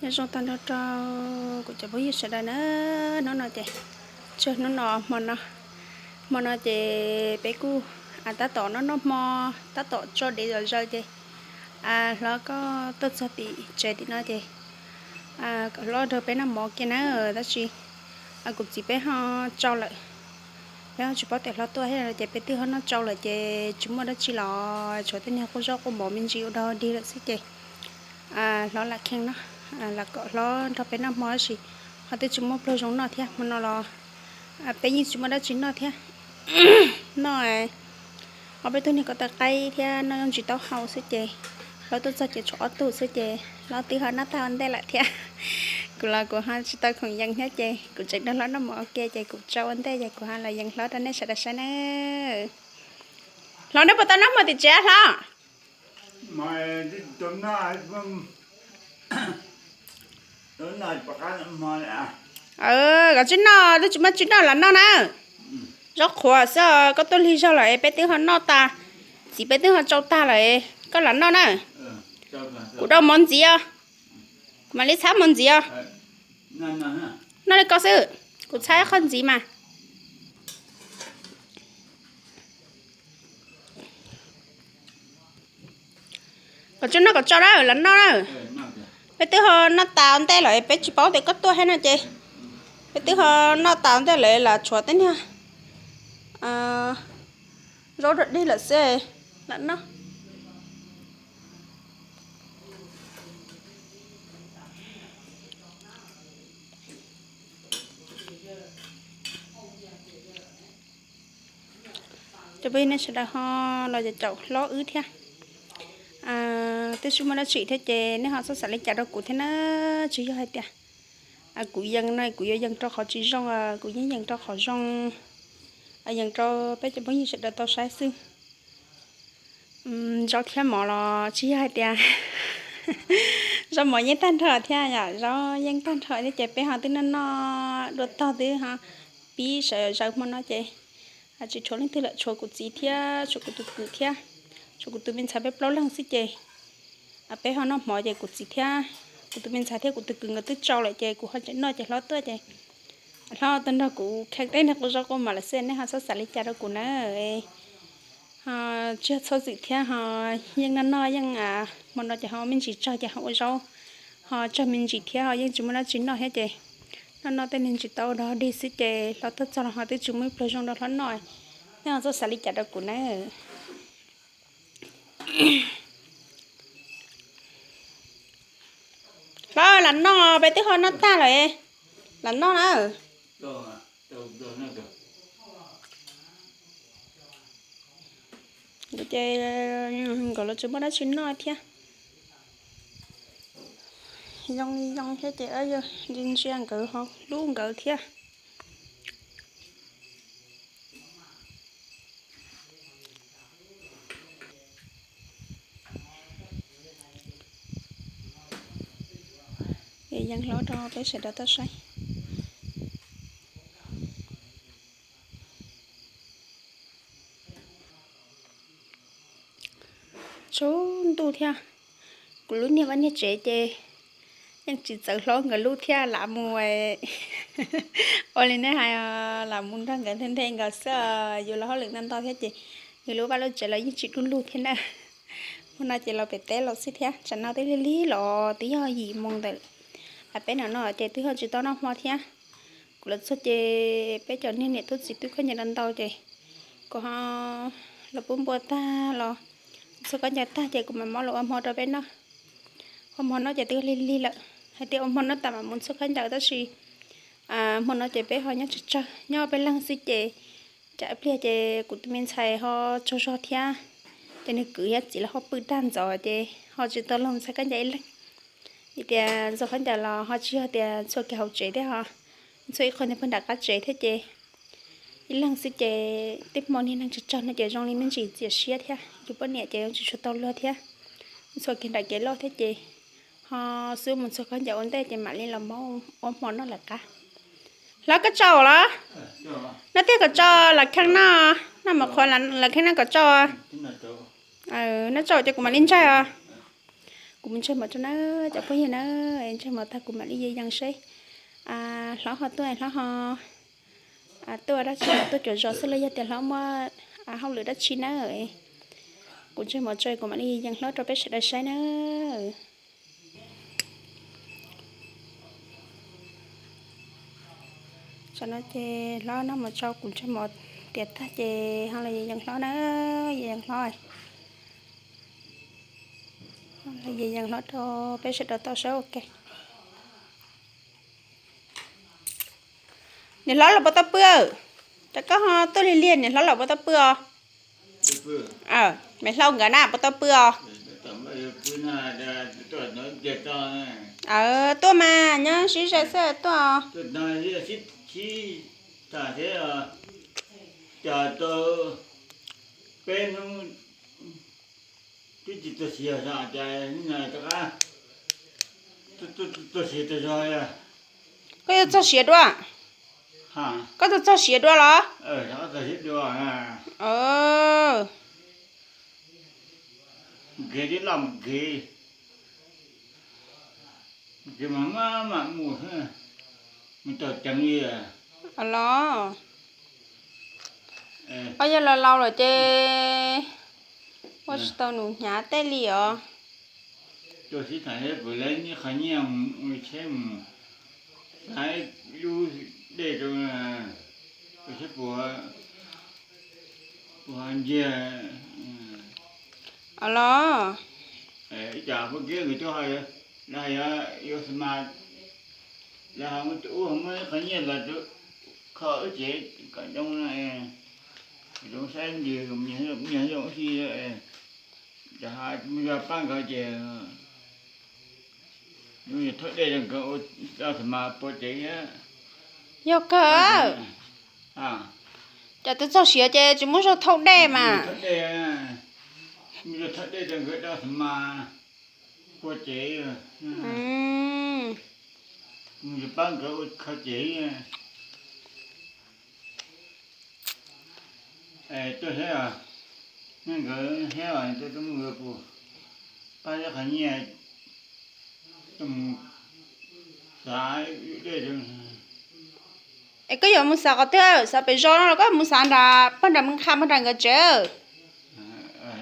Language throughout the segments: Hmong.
Nyob zoo tag nrho rau kuv cov phooj ywg sawv daws na. Hnub no ces, tsuas hnub no hmo no, hmo no ces peb kuj tab tom noj noj hmo, tab tom tso dev zom zaws ces hlob koj tuaj txog tim tsev tim no ces kom hlob nrog peb noj mov kiag na. Tab sis kuv txiv peb ho tsau lawm, peb ho tsis paub tias hlob tuaj thiab ces peb twb ho noj tsau lawm ces tsis muaj dab tsi los tshuav tej niag quj zaub quj mov me ntsis ua dog dig lawm xwb ces hlob lam kheej no, lam kom hlob nrog peb noj hmo tab sis ho twb tsis muaj pluag zoo noj thiab. Hmo no los peb yeej tsis muaj dab tsi noj thiab. Noj ob peb tug niag ko taw qaib thiab noj yooj tsis taub hau xwb ces hlob tuaj txog ces tshuav ob tug xwb ces hlob twb ho noj tag ua ntej lawm thiab. Kuv los kuv ho tsis tau khoom yees thiab ces kuv tseem nrog hlob noj mov ua ke ces kuv tso ua ntej ces kuv ho los yees hlob rau nej sawv daws saib na. Hlob, nej puas tau noj hmo tim tsev hlob? Koj tsis noj, twb tsis muaj tsis noj los noj na. Zaub qhuav xwb, koj tuaj lig zog lawm es peb twb ho noj tas, txiv peb twb ho tsau tag lawm, koj los noj na. Kuv rau mov ntxiv os, kuv mam li txhab mov ntxiv os. Noj li koj xwb, kuv txhab qhov ntxiv mas. Kom tso noj kom tso na, los noj na. Peb twb ho noj tas ua ntej lawm, peb tsis paub tias koj tuaj thiab no ces peb twb ho noj tas ua ntej lawm, los tshuav tej niag zaub rau dig lawm xwb, los noj. Cov phooj ywg nej sawv daws ho los caum hlob wb thiab. Twb tsis muaj dab tsi thiab ces nej ho txhob xav li cas rau kuv thiab na. Tsis yog hais tias kuv yees no kuv yuav yees rau qhov tsis zoo, kuv yeej yees rau qhov zoo, yees rau peb cov phooj ywg sawv daws tau saib xwb. Zaub thiab mov los tsis yog hais tias, zaub mov yeej tag nrho thiab yom, zaub yeej tag nrho thiab ces peb ho twb noj noj dua tog twb ho pib sawv zaws hmo no ces tsis tshuav leej twg lawm, tshuav kuv txiv thiab tshuav kuv tus kwv thiab tshuav kuv tus me ntxhais peb plaub leeg xwb ces peb ho noj hmo ces kuv txiv thiab kuv tus me ntxhais thiab kuv tus kwv nkawd twb tsau lawm ces kuv ho tseem noj ces hlob tuaj ces hlob tuaj nrog kuv kheej tej niag quj zaub quj mov lawm xwb, nej ho txhob xav li cas rau kuv na. Ho tsis yog txhob txwm thiab ho yeej noj noj yeej, hmo no ces ho me ntsis tsawg ces ho ua zaub ho tsawg me ntsis thiab ho yeej tsis muaj dab tsi noj thiab ces noj noj tej niag ntsis tau dog dig xwb ces hlob tuaj txog los ho twb tsis muaj ib pluag zoo rau hlob noj. Nej ho txhob xav li cas rau kuv na. Hlob, lam noj, peb twb ho noj tag lawm, lam noj na. Ces nkawd los tsis muaj dab tsi noj thiab. Zoo li zoo thiab ces ntsia ntsia nkawd ho hlub nkawd thiab. Yeej hlob rau peb sawv daws tau saib. Tsaus ntuj thiab, kuv lub niag vaj niag tsev ces yeej tsis txawv hlob nkawd lub thiab, lam mus, ua li nej hais, lam mus nrog nkawd nthe nthe nkawd xwb. Yus los hauj lwm ntau ntau thiab ces yus lub vaj lub tsev los yeej tsis du lug thiab na. Hmo no ces los pem teb los xwb thiab, tsam no twb lig lig los twb yog yim moos ntawm peb no no ces twb ho tsis tau noj hmo thiab. Kuv los txog ces peb cov niag niam tub txiv twb khaub ncaws ntau ntau ces kuv ho los pub npua tag los ntxhua khaub ncaws tag ces kuv mam mob los ua hmo rau peb noj. Ua hmo noj ces twb lig lig lawm, hais tias ua hmo noj tas mam mus ntxhua khaub ncaws tab sis hmo no ces peb ho nyob tsawg tsawg nyob peb leeg xwb ces tsam ib pliag ces kuv tus me ntxhais ho tsaug zog thiab, ces nws kwv thiab txiv los ho pw tag ntxov ces ho tsis tau los ntxhua khaub ncaws ib leeg. Vim tias ntxhua khaub ncaws los ho tsis yog tias ntxhua kiag hauv tsev thiab ho ntxhua ib qho niag pawg nram qab tsev thiab ces ib leeg xwb ces tej hmo niag neeg tsawg tsawg no ces zoo li me ntsis txias siab thiab, yus poj niam ces tsis tshua tau luag thiab. Ntxhua kiag nram kev loj thiab ces ho xub mus ntxhua khaub ncaws ua ntej ces mam li los mus ua hmo noj lawm qab. Hlob, koj tsaug los? Noj tiag kom tso, los kheej noj, noj mov qhuav los kheej noj kom tso. Noj tsaug ces kuv mam li ntsaig os. Kuv mus ntseg mov tso na, cov phooj ywg na, ntseg mov tag kuv mam li yees yees seb hlob ho tuaj, hlob ho tuaj dab tsi, tuaj cuam zos xwb los yog tias hlob muaj hauj lwm dab tsi na. Kuv ntseg mov tso kuv mam li yees hlob rau peb sawv daws saib na. Tam no ces hlob noj mov tso kuv ntseg mov tiav tag ces ho los yees yees hlob na, yees yees hlob, los yees yees hlob rau peb sawv daws tau saib ua ke. Niam hlob los puas tau pw? Cas koj ho tuaj lig lig, niam hlob los puas tau pw os? Me hlob nkawd na puas tau pw os? Tuaj mas nyob sib ze xwb tuaj. Cog tau peb hnub twb tsis txog siav, rov qab txog siav tag zog. Koj yuav txog siav dua? Koj txog txog siav dua los? Nkig tib loj nkig, nkig mas maj mam mus, mus tau ceev li. Los, koj yog laus laus lawm ces ua tsis tau nus hnyav tej li os. Tuaj sib tham seb puas lawv qhov nyiaj mus tsheb mus xav lub dej rau, seb puas, puas ho ntiag. Los, ib co phooj ywg nkawd tuaj, lawv yuav xi mas, lawv ho muab tus ub muab qhov nyiaj los rau kho wb tsev kom zoo, zoo saib ntws, nyias zoo ib si. Cov ho mus yog pab nkawd ces thauj dej rau nkawd ua xi mas pua tsev thiab. Yog kawg. Ces twb txog siav ces tsis muaj zog thauj dej mas. Mus yog thauj dej rau nkawd dab xi mas pua tsev, mus yog pab nkawd ua kho tsev. Tuaj thiab, nkawd thiab, tuaj mus pab ib qhov nyiaj, tuaj mus xav dej. Es koj yuav mus xav qhov twg, xav pem zos no los koj mus xav nram pog nram Mws Qha pog nram nkawd tsev?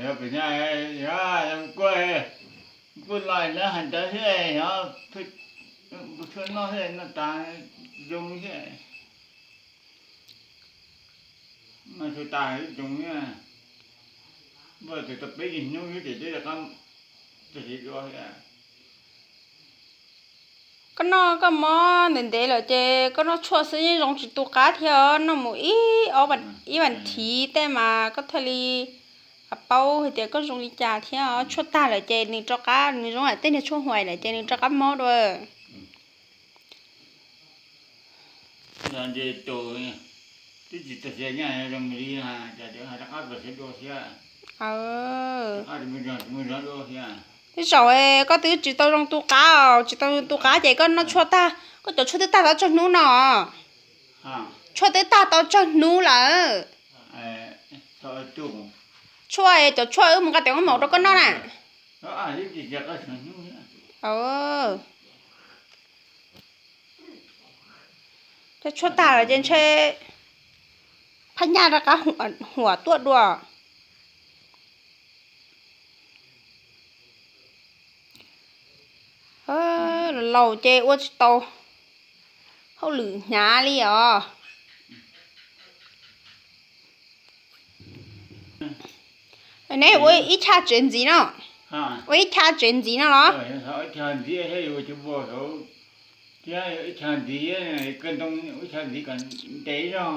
Yog pem no, yog kuj, kuj los lawv hais ntawd thiab, yog kuj tshuaj noj thiab, noj tas zoo thiab. Noj tshuaj tas zoo thiab. Npaj tus tau peb hnub xwb ces twb rov qab txog siav dua thiab. Koj noj koj mob ntev ntev lawm ces koj noj tshuaj xwb yeej zoo tsis tu qab thiab os, noj mus ib, ib vas thiv tej mas koj thiaj li paub hais tias koj zoo li cas thiab os. Tshuaj tag lawm ces nws rov qab, nws zoo hais tej niag tshuaj huais lawm ces nws rov qab mob dua. Twb tsis tau siav nyaj zoo li, cas rov qab txog siav dua thiab. Twb zaum koj twb tsis tau zoo tu qab os, tsis tau zoo tu qab ces koj noj tshuaj tag, koj cov tshuaj twb tag tau tsawg hnub no? Tshuaj twb tag tau tsawg hnub lawm? Tshuaj, cov tshuaj wb mus nqa tes koj maum rau koj noj na. Cov tshuaj tag lawm ces ntshe phaj nyaj rov qab huam tuaj dua. Laus ces ua tsis tau hauj lwm hnyav li os. Neb ua ib chaj tsev ntxiv no, ua ib chaj tsev ntxiv no los? Thiab ib chaj ntxiv, kawg ntoo ib chaj ntxiv kom ntev zog.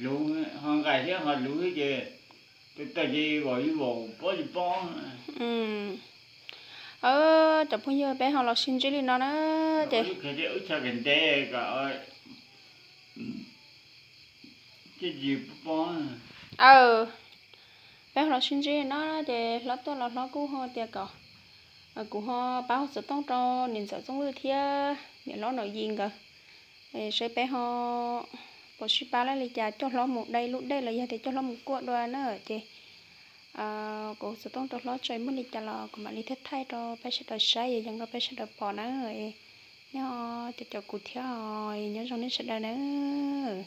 Luv ho nqaim thiab ho luv thiab ces tag ces vaum yus vaum pob yus pob. Cov phooj ywg, peb ho los sib ntsib li no na. Ces ib chaj kom ntev kom tsis pob. Peb ho los sib ntsib li no ces hlob tuaj los hlob kuj ho tias kom kuv ho pab hau xov tooj rau niam ntxawm Txooj Lwj thiab niam hlob Nom Yis nkawd, seb peb ho Pom sib pab li cas coj hlob mus dai lub dej los yog tias coj hlob mus kuaj dua na ces kuv xov tooj rau hlob tso, muaj li cas los kuv mam li thiaj thaij rau peb sawv daws saib, yog nrog peb sawv daws pom na. Nyob cov cov kuv thiab, nyob zoo nej sawv daws nawb.